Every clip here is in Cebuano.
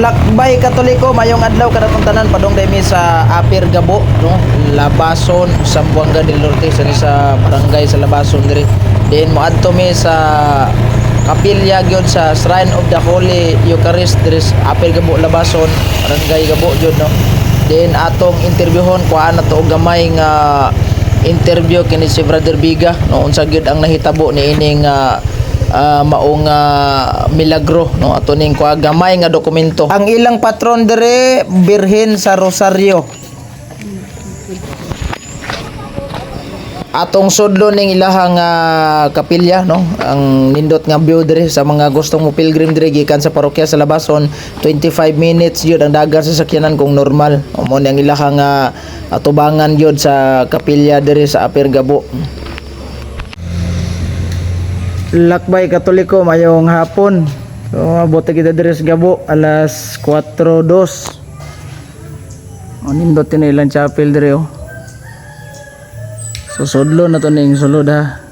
Lakbay Katoliko, mayong adlaw kanatong tanan. Padong daymi sa Apir Gabo, no, Labason, Zamboanga del Norte, sa ni sa barangay sa Labason diri. Din moadto mi sa kapilya gyud sa Shrine of the Holy Eucharist diri sa Apir Gabo, Labason, barangay Gabo gyud, no. Din atong interviewhon, kuhaan na to og gamay nga interview kini si Brother Biga, no, unsa gyud ang nahitabo niining maong milagro, no. Ato ning kuha gamay nga dokumento. Ang ilang patron dire, Birhen sa Rosario. Atong sudlo ning ilahang kapilya, no. Ang nindot nga view dire sa mga gustong mo pilgrim dire gikan sa parokya sa Labason, 25 minutes yun ang dagan sa sakyanan kung normal. O mo ni ang ilahang atubangan yun sa kapilya dire sa Apir Gabo. Lakbay Katoliko, mayong hapon. So abot na kita diri sa Gabo alas 4:02. O, nindot ni ilang chapel dire, oh. So sudlo na to ning sulod, ha.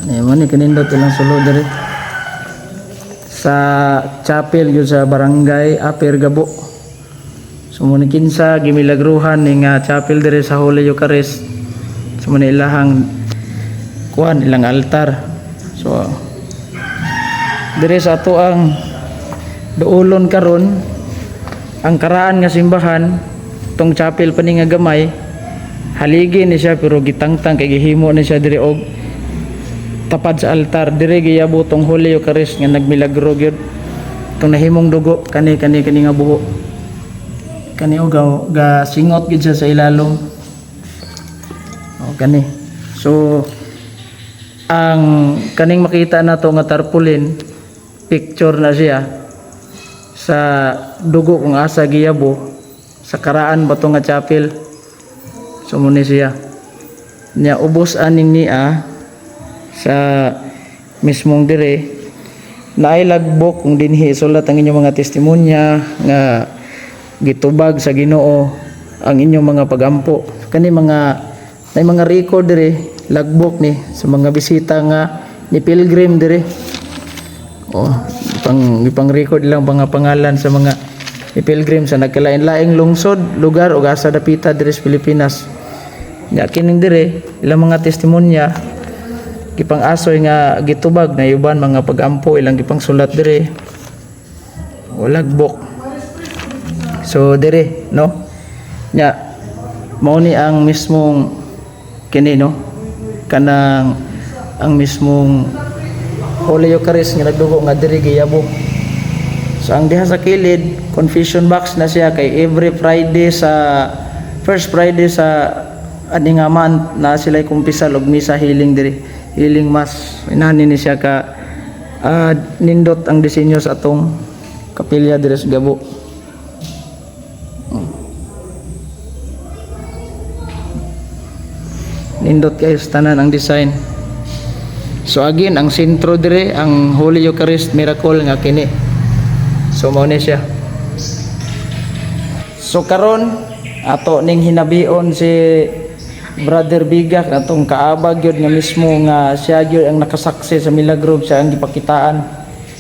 Ni mo ni kanindot ilang sulod diri. Sa chapel gyud sa barangay Apir Gabo. So mo ni kinsa gimilagruhan ning chapel diri sa Holy Eucharist. So mo ni ilahang kuan, ilang altar. So dire sa ato ang duolon karon, ang karaan nga simbahan, tong chapel pa ni nga gamay, haligi ni siya pero gitangtang kay gihimo ni siya diri og tapad sa altar. Dire giyabo tong Holy Eucharist nga nagmilagro gyud, tong nahimong dugo kani kani kani nga buho kani og ga singot gyud siya sa ilalom, o kani. So ang kaning makita nato nga tarpaulin, picture na siya sa dugo kung asa giyabo sa karaan ba to nga chapel. So mo ni siya nya ubos aning niya sa mismong dire naay lagbok kung dinhi sulat ang inyong mga testimonya nga gitubag sa Ginoo ang inyong mga pagampo. Kani mga nay mga record dire, lagbok ni sa mga bisita nga ni pilgrim dire. Oh, pang ipang record lang mga pangalan sa mga ni pilgrim sa nagkalain-laing lungsod, lugar ug asa dapita dire sa Pilipinas. Nya kining dire ilang mga testimonya gipang-asoy nga gitubag na uban mga pagampo ilang gipang sulat dire o lagbok. So dire, no, nya mao ni ang mismong kini, no, kanang ang mismong Holy Eucharist nga nagdugo nga diri giyabo. So ang diha sa kilid, confession box na siya kay every Friday sa first Friday sa ani nga month na sila kumpisal og misa healing diri, healing mass. Inani ni siya ka nindot ang disenyo sa atong kapilya diri sa Gabo. Nindot kayo sa tanan ang design. So again, ang sentro dire ang Holy Eucharist miracle nga kini. So mao ni siya. So karon ato ning hinabion si Brother Biga, atong kaabag gyud nga mismo nga siya gyud ang nakasaksi sa milagro, siya ang gipakitaan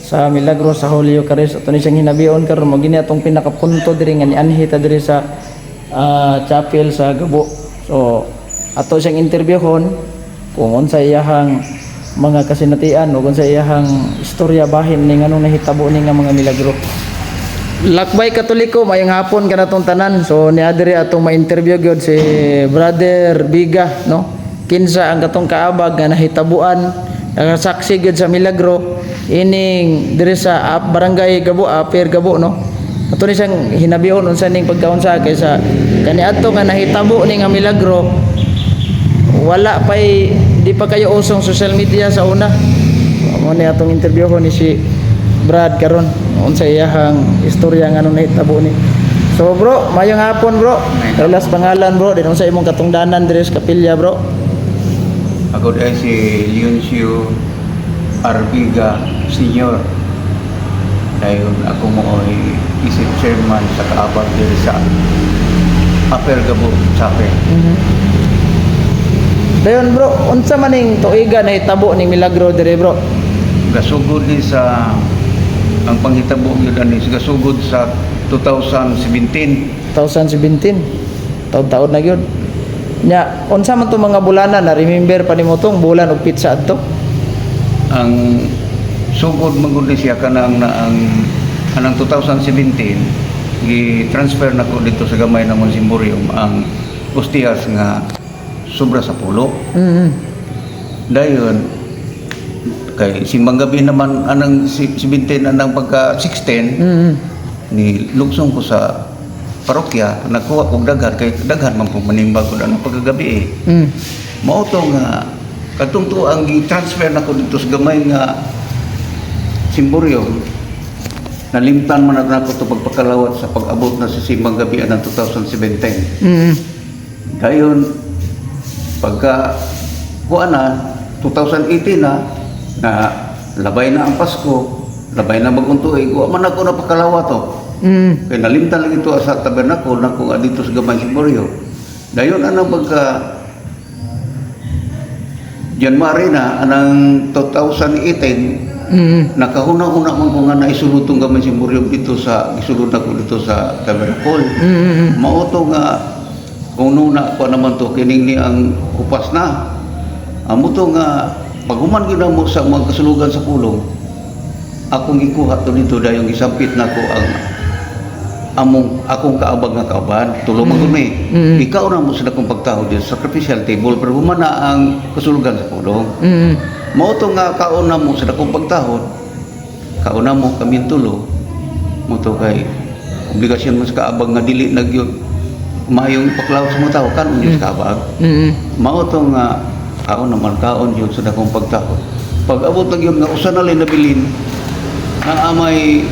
sa milagro sa Holy Eucharist. Ato ni siyang hinabion karon, mo gini atong pinakapunto diri nga nianhi ta diri sa chapel sa Gabo. So ato siyang interviewhon kung unsa iyahang mga kasinatian o kung sa iyahang istorya bahin ni nganong nahitabo ni nga mga milagro. Lakbay Katoliko, mayong hapon kanatong tanan. So niya diri atong ma-interview gyud si Brother Biga, no? Kinsa ang katong kaabag nga nahitabuan, nakasaksi gyud sa milagro ining diri sa barangay Gabo, Apir Gabo, no? Ato ni siyang hinabihon unsa ning pagkaunsa kaysa kaniadto nga nahitabo ni nga milagro, wala pa'y di pa kayo usong social media sa una. Mo ni atong interview ko ni si Brad karon unsa iyahang istorya nga nung nahitabo ni. So bro, mayong hapon, bro. Kaulas pangalan, bro, din unsa imong katungdanan diri sa kapilya, bro? Ako dahil si Leoncio Arbiga Senior. Dahil ako mo ay isip chairman sa kaabag diri sa Upper Gabo Chapel. Dayon bro, unsa man ning tuiga nahitabo ning milagro diri, bro? Gasugod ni sa Ang panghitabo gyud ani sugod sa 2017. 2017. Taon-taon na gyud. Nya, unsa man to mga bulanan na remember pa nimo tong bulan ug pitsa adto? Ang sugod man gud ni siya kanang na ang anang 2017, gi-transfer nako dito sa gamay na Monsimborium ang ostiyas nga sobra sa pulo. Dayon kay simbang gabi naman anang 17, anang pagka 16, ni lugsong ko sa parokya, nagkuha kog daghan kay daghan man pong manimbag ko anang pagkagabi eh. Mao to nga katong to ang gi-transfer nako dito sa gamay nga simboryong, nalimtan man na nako to pagpakalawat sa pag-abot na sa simbang gabi anang 2017. Dayon pagka kuan na 2018 na na labay na ang Pasko, labay na bagong tuig, wa man ako napakalawat to. Kay nalimtan lang ito sa tabernacle nako nga dito sa gamay simboryo. Dayon anang pagka January na anang 2018, nakahuna-huna man ko nga naisulod tong gamay simboryo dito sa gisulod nako dito sa tabernacle. Mao to nga kung nuna ko naman to kining ni ang hupas na. Amo to nga paghuman gyud mo sa mga kasulugan sa pulong, akong gikuha to dito, dayong gisampit nako ang among akong kaabag nga kauban, tulo man gud mi. Ikaw na mo sa akong pagtahod dito sa sacrificial table, pero human na ang kasulugan sa pulong. Mao to nga kaon na mo sa dakong pagtahod, kaon na mo kami tulo. Mao to kay obligasyon mo sa kaabag nga dili na gyud maayong ipaklaw sa mga tao kanon gyud sa kaabag. Mao to nga kaon naman kaon gyud sa dakong pagtahod. Pag abot na gyud nga usa na lang nabilin na amay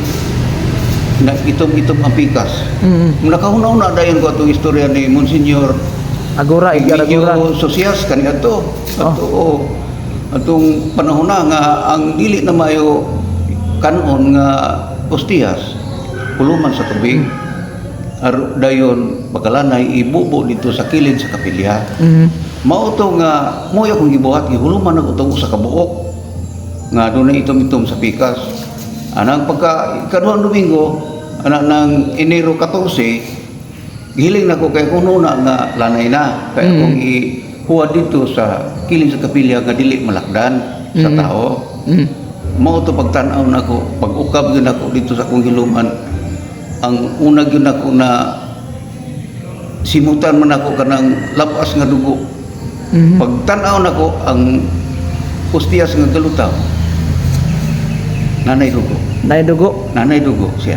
na itom-itom ang pikas. Nakahuna-huna dayon ko atong istorya ni Monsignor Agora, Edgar Agora. Emilio Socias kani ato. Ato, oh. Atong panahon na nga ang dili na mayo kanon nga ostiyas puluman sa tubig. Ar dayon pagkalanay ibubo dito sa kilid sa kapilya. Mao to nga mo'y akong gibuhat, gihuluman ako itong usa ka buok nga dunay itom-itom sa pikas. Anang pagka ikaduhang Domingo, anak ng Enero 14, gihiling nako kay kuno na nga lanay na kay akong ihuwa dito sa kilid sa kapilya nga dili malakdan sa tao. Mao to pagtan-aw nako, pag-ukab gyud nako dito sa akong hiluman, ang una gyud nako na simutan man ako kanang labas nga dugo. Pagtan-aw nako ang ostiyas nga galutaw, nanay dugo. Nay dugo. Nanay dugo siya.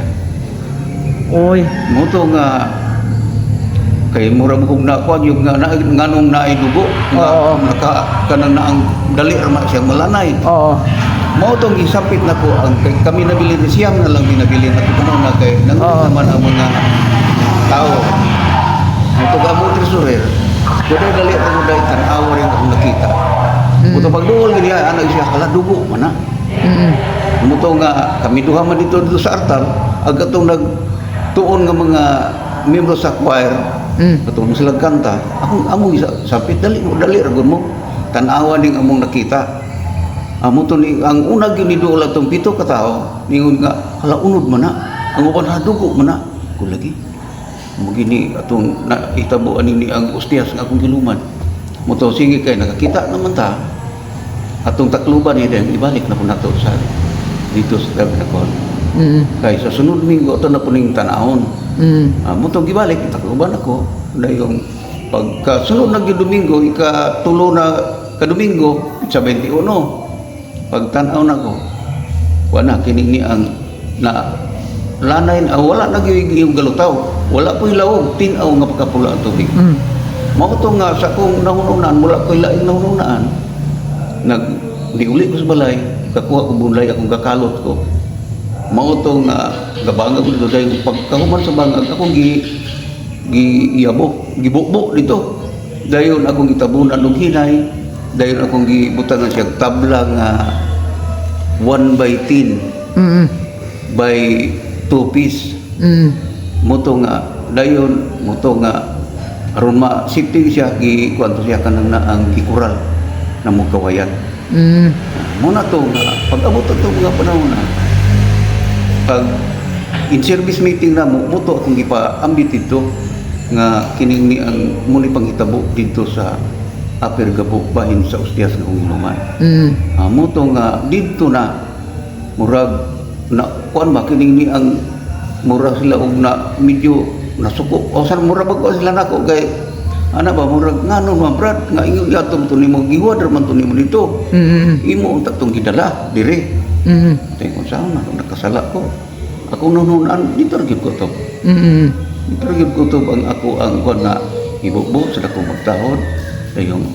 Uy. Mao to nga kay mura mo kog nakuan yung nga na, nganong naay dugo nga naka kanang naang dali ra man siya malanay. Mao tong gisapit nako ang kay kami nabili ni siyam na lang binabili nako kuno na kay nang naman ang mga tao. Mao to amo treasurer. Kuday dali ra ko dai tan-awa rin akong nakita. Mao to pagduol gini anak siya kala dugo man na. Mao to nga kami duha man dito dito sa altar ag atong nagtuon nga mga miyembro sa choir, katong sila kanta, akong among isa sapit, dali mo, dali ra gud mo tan-awa ning among nakita. Amo to ni ang una gyud ni duol atong pito ka tawo, ningon nga hala, unod man na ang uban, ha, dugo man na ko lagi mo gini atong naitabo ani ni ang ostiyas nga akong giluman. Mo to sige kay nakakita naman ta atong takluban ni, then ibalik na po nato sa dito sa tabernacle kay sa sunod minggo ato na puning tan-awon. Mo to gibalik takluban ako, dayong pagka sunod na gyud Domingo, ikatulo na ka Domingo sa 21, pagtan-aw nako wala kini ni ang na lanay na wala na gyud yung galutaw, wala po ilawog, tin-aw nga pagkapula ang tubig. Mao to nga sa akong nahununan, wala ko laing nahununan. Nag niuli ko sa balay, kakuha ko bunlay akong kakalot ko. Mao to nga gabangag ko dito, dahil pagkahuman sa bangag akong gi gi iyabo, gibubo dito. Dayon akong gitabunan og hinay, dayon akong gibutangan siya tabla nga 1 by 10 by 2 piece. Mao to nga dayon mao to nga aron ma safety siya, gi kuanto siya kanang na ang gikural na mo kawayan. Mo na to nga pag abot ato mga panahon na Pag in service meeting na mo, muto akong gipaambit dito nga kining ni ang muni panghitabo dito sa Upper Gabo bahin sa Ustias nga Hungiluman. Ah, muto nga didto na murag na kuan ba kining ni ang murag sila og na medyo nasuko o sa murag bag sila nako kay ana ba, murag ngano man, Brad, nga ingon yatom to nimo, gihuad ra man to nimo dito, imo unta tong gidala dire. Kung saan na nakasala ko, ako nununan dito ra gyud ko to. Dito ra gyud ko to ang ako ang kuan nga ibubo sa akong magtahod, dayong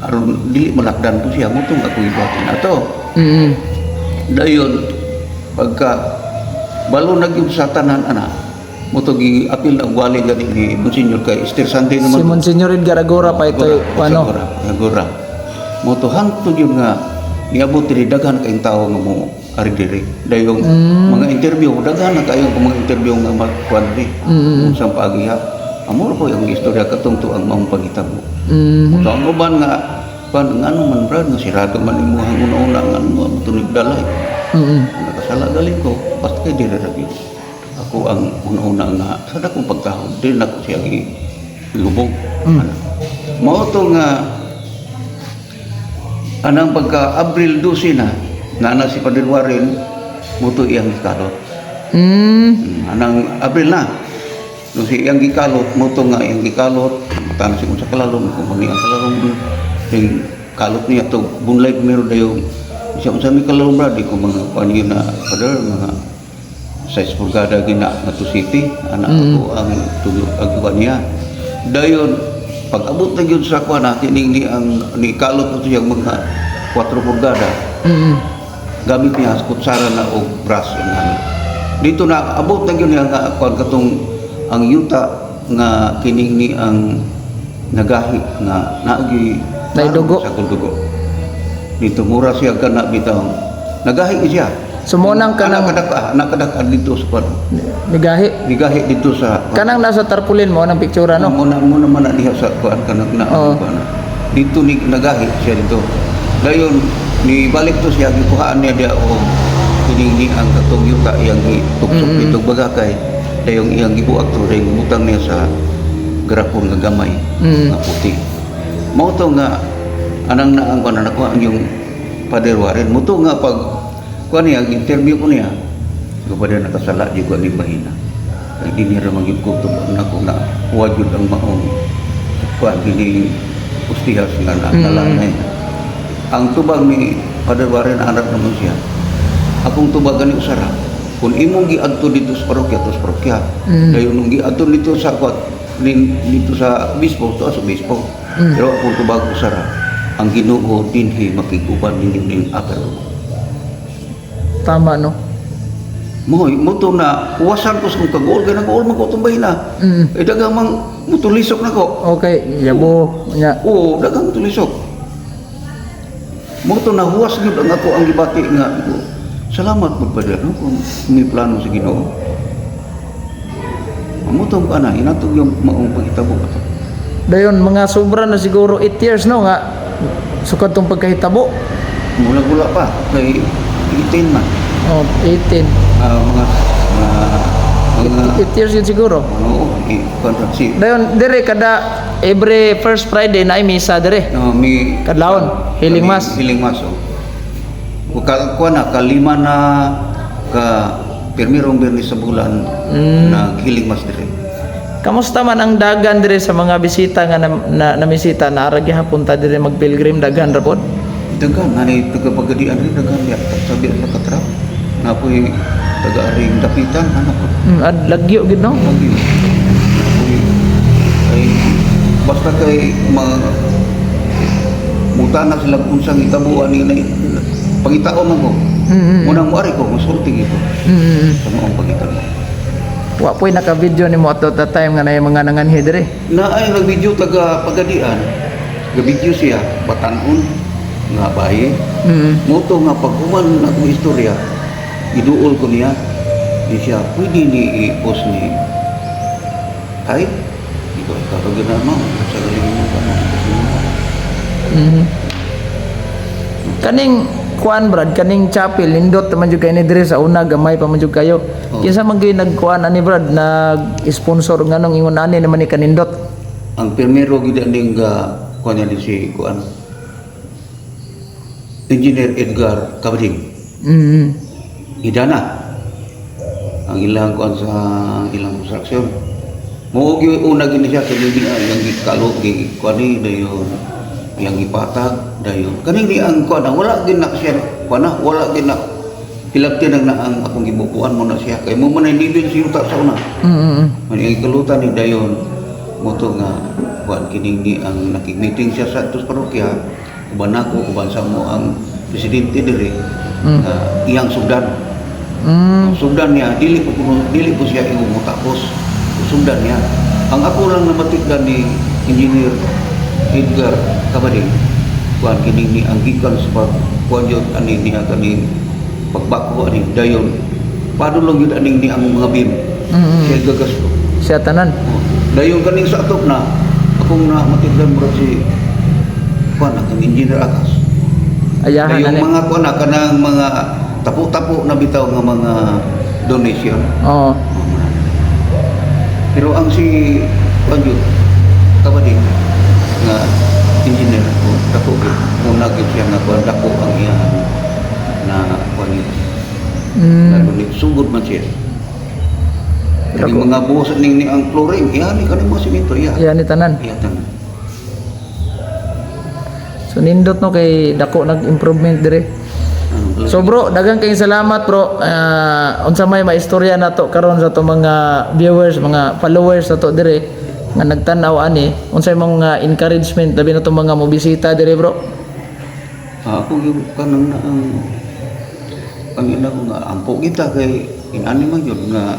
aron dili malakdan ko siya mo tong ako ibuhatin ato. Dayon pagka balo na gyud sa tanan ana mo to, gi-apil na og wali gani ni Monsignor kay Easter Sunday Si naman to. Monsignor Edgar Agora pa ito, ano? Agora, Agora. Mo to hangtod yun nga niabot diri, daghan kayong tao nga mo ari diri. Dayong mga interview, daghan na kayo mga interview nga makuan diri. Unsang pagiha. Amo ko yung istorya katong to ang maong panghitabo. So ang uban nga kuan, ngano man, Brad, nga sirado man imuhang una-una, nga ano mo tunig dalay. Nakasala galing ko, basta kay diri ra gyud. Ako ang una-una nga sa dakong pagtahod, dili na ko siya gi lubog. Ano. Mao to nga anang pagka Abril 12 na nana si Padre Warren, muto iyang gikalot. Anang Abril na. Nung si iyang gikalot, muto nga iyang gikalot, mata na siya sa kalalom, kung ano iyang kalalom, yung kalot niya to, bunlay primero dayo, siya unsa mi kalalom, Brad, di ko mga kuan yun na, Father, mga 6 pulgada gina nga to city, ana ako ang tulo ang kuan niya. Dayon, pag abot na gyud sa kuan na, kining ni ang ni kalot na to siyang mga 4 pulgada, gamit niya sa kutsara na og brush ang ano. Dito na abot na gyud niya nga kuan katong ang yuta nga kining ni ang nagahi nga naagi Nay dugo. Sa dugo. Dito mura siya kana bitaw. Nagahi siya. So mo nang kanang Anak kadak, anak kadak dito sa kuan. Nigahi. Nigahi dito sa Kanang nasa tarpaulin mo ng picture, ano? Muna muna man na diha sa kuan kanang na kuan. Dito ni nagahi siya dito. Dayon ni balik to siya, gikuhaan niya diha og kining ni ang katong yuta iyang gituksok dito baga kay dayong iyang gibuak to, dayong butang niya sa garapon nga gamay nga puti. Mao to nga anang naang kuan na nakuha ang yung Father Warren. Mo to nga pag kuan niya, interview ko niya. Ko pa nakasala di ko ni bahina. Kay di niya ra magyud ko to nako na wajud ang maong kuan dili ustihas nga na nalanay. Ang tubag ni Father Warren, anak naman siya. Akong tubag gani usara. Kung imong giadto dito sa parokya, to sa parokya. Dayon nung giadto dito sa kuan dito sa obispo, to sa obispo. Pero akong tubag usara, ang Ginoo dinhi makiguban ninyo ning Upper. Tama, no? Mo mo to na uwasan ko sa kong kaguol kay nag-uol man ko itong bahina. Eh daghang mang mutulisok na ko. Okay, yabo nya. Oo, daghang tulisok. Mo to na huwas gyud ang ako ang gibati nga ko. Salamat pud, Father, no, kung may plano sa Ginoo. Amo to ana hinatog yung maong paghitabo ato. Dayon mga sobra na siguro 8 years, no, nga sukad tong pagkahitabo. Mula-gula pa kay 18 man. Oh, 18. Ah, mga 8 years yun siguro. Oo, eh, kuan si Dayon dire kada every first Friday na ay misa dire. No, mi Kadlawon, healing mass. Healing mass. Oh. Ka kuan na kalima na ka pirmirong Biyernes sa bulan nag healing mass dire. Kamusta man ang dagan dire sa mga bisita nga na, namisita na ara gihapon ta dire mag-pilgrim, daghan ra pod? Daghan na taga Pagadian rin, daghan ya sabi sa katrap. Na po'y taga aring Dapitan ano ko. Ad lagyo gid, no? Lagi. Napoy ay basta kay mga mutana sila unsang itabuan ni na pangitao man ko. Munang moari ko musulti ito sa maong pangitao. Wa po'y naka-video nimo at that time nga naay mga nanganhi dire. Na ay nag-video taga Pagadian. Ga-video siya batanon nga baye. Moto nga paghuman na akong istorya, iduol ko niya. Di siya pwede ni i-post ni tay. Di ko karon na mo sa galing mo ka mo. Kaning kuan, Brad, kaning chapel nindot man jud kay ni diri sa una, gamay pa man jud kayo. Oh. Kinsa man gyud nagkuan ani, Brad, nag-sponsor, nganong ingon ani naman ni kanindot? Ang primero gid ning ga kuan niya ni si kuan Engineer Edgar Cabading. Idana ang ilang kuan sa ilang construction. Mo gyud una gini siya kay di ang gikalo gi kuan ni dayon yang gipatag dayon. Kani ni ang kuan na wala gid na siya kuan na wala gid na hilabti nang na ang akong gibukuan mo na siya kay mo man ay level si yuta sa una. Man ang kalutan ni dayon mo to nga kuan kining ni ang nakig-meeting siya sa atos parokya uban ako uban sa mo ang presidente diri nga iyang sugdan. Ang sugdan niya dili po kuno dili po siya imong motapos. Sugdan niya. Ang ako lang namatikdan ni Engineer Edgar Cabading kuan kining ni ang gikan sa pag kuan yun ani niya kaning pagbako ani dayon padulong yun aning ni ang mga beam. Siya gagasto. Siya tanan. Oh. Dayon kaning sa atop na akong namatikdan murag si kuan ang Engineer Akas. Ayahan Dayong ani. mga kuan na kanang mga tapo-tapo na bitaw nga mga donation. Oo. Pero ang si kuan jud kabadi nga engineer ko dako gyud una gyud siya nga kuan dako ang iya na kuan yun. Donate sugod man siya. Kani Dako. mga buhos ning ni ang flooring, iya ni kani mga simento iya. Iya ni tanan. Iya tanan. So nindot no kay dako nag-improvement dire. Ano, So bro, daghang kayong salamat, bro. Ah, unsa may maistorya nato karon sa atong mga viewers, mga followers nato dire nga nagtan-aw ani, unsay mga encouragement labi na tong mga mobisita dire, bro? Ah, ako yung kanang na ang ina ko nga ampo kita kay inani man yun nga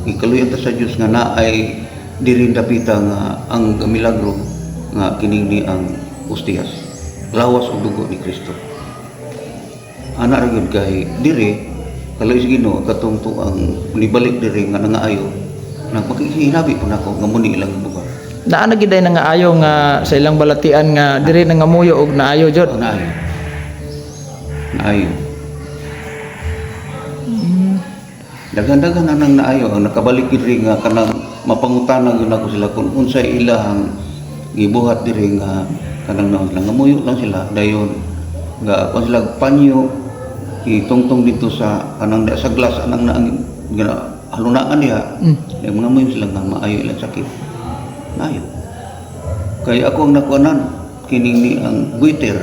ikaluyan ta sa Dios nga naay diri dapita nga ang milagro nga kining ni ang ustiyas lawas ug dugo ni Kristo ana ra gyud kay diri kaloy sa Ginoo katong tuang nibalik diri nga nangaayo nagpakihinabi po nako nga muni ilang buga. Naa na gid ay nangaayo nga sa ilang balatian nga dire nangamuyo og naayo jud. Oh, naayo naayo. Daghan-daghan na nang naayo ang nakabalik diri nga kanang mapangutana gyud nako sila kung unsay ilahang gibuhat diri nga kanang naon sila ngamuyo lang sila dayon nga kon sila panyo itungtong dito sa kanang sa glass anang naang gina halunaan diha. Mm. Mga muyo sila nga maayo ilang sakit naayo kay ako ang nakuanan kining ni ang guiter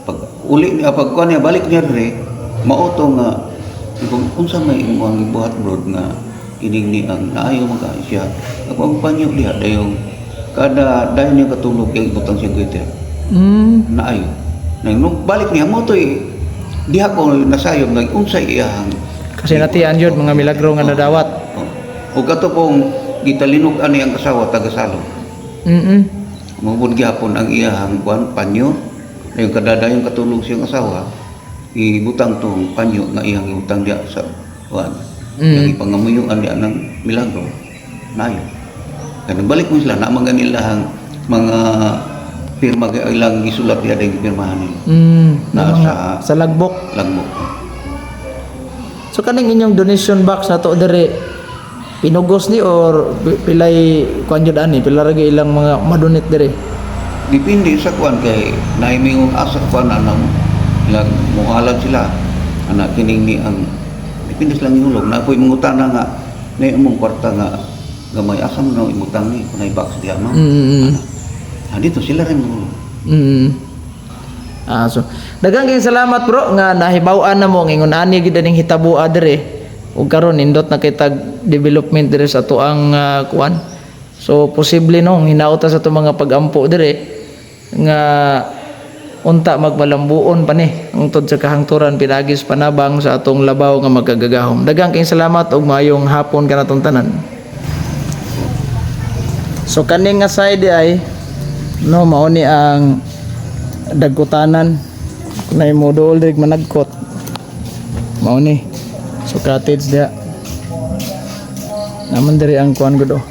pag uli niya pag kuan niya balik niya dire mao to nga kung unsa may imong gibuhat, bro, nga kining ni ang naayo man kaayo siya ako ang panyo diha dayong kada dayon niya katulog kay ibutang siya guiter naayo nang nung balik niya mo to'y diha ko nasayop nga unsay iyahang Kasi natian jud mga milagro nga nadawat. Oh. Ug kato pong gitalinog ani ang asawa taga Salo. Mubod gyapon ang iyahang kuan panyo. Dayon kadadayon katulog siyang asawa, ibutang tong panyo nga iyang ibutang diha sa kuan. Yang ipangamuyuan diha ng milagro. Nayo. Kaya balik mo sila na mga nilahang mga pirma kay ilang gisulat diha dahil gipirmahan nila. Na sa Sa lagbok. Lagbok. So kaning inyong donation box na to dire pinugos ni or pilay kuan jud ani, pila ra gyud ilang mga madonate dire? Depende sa kuan kay naimingong asa kuan na nang ilang muhalag sila anak kining ni ang depende silang ihulog na ako'y mangutana nga na imong kwarta nga gamay asa mo na imutang ni kunay box diha ma'am. Ah, dito sila rin mahulog. Ah, so daghang kayong salamat, bro, nga nahibaw-an na mo nga ingon ani gyud aning hitaboa dire ug karon nindot na kitag development dire sa tuang kuan. So posible no hinaot ta sa atong mga pag-ampo dire nga unta magmalambuon pa ni hangtod sa kahangturan pinagis panabang sa atong labaw nga magkagagahom. Daghang kayong salamat ug maayong hapon kanatong tanan. So kaning nga side ay no mao ni ang dagkutanan na mo dool diri managkot. Mao ni. So cottage diha. Naman diri ang kuan gud oh.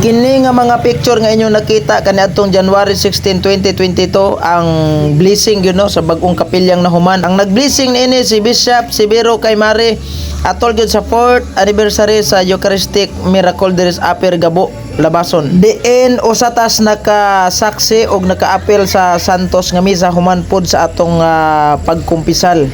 Kini nga mga picture nga inyong nakita kaniadtong January 16, 2022 ang blessing sa bag-ong kapilyang nahuman. Ang nag-blessing niini si Bishop Severo Kaymari atol gyud sa 4th anniversary sa Eucharistic Miracle diri sa Upper Gabo, Labason. Diin usa tas nakasaksi og nakaapil sa Santos nga misa human pod sa atong pagkumpisal.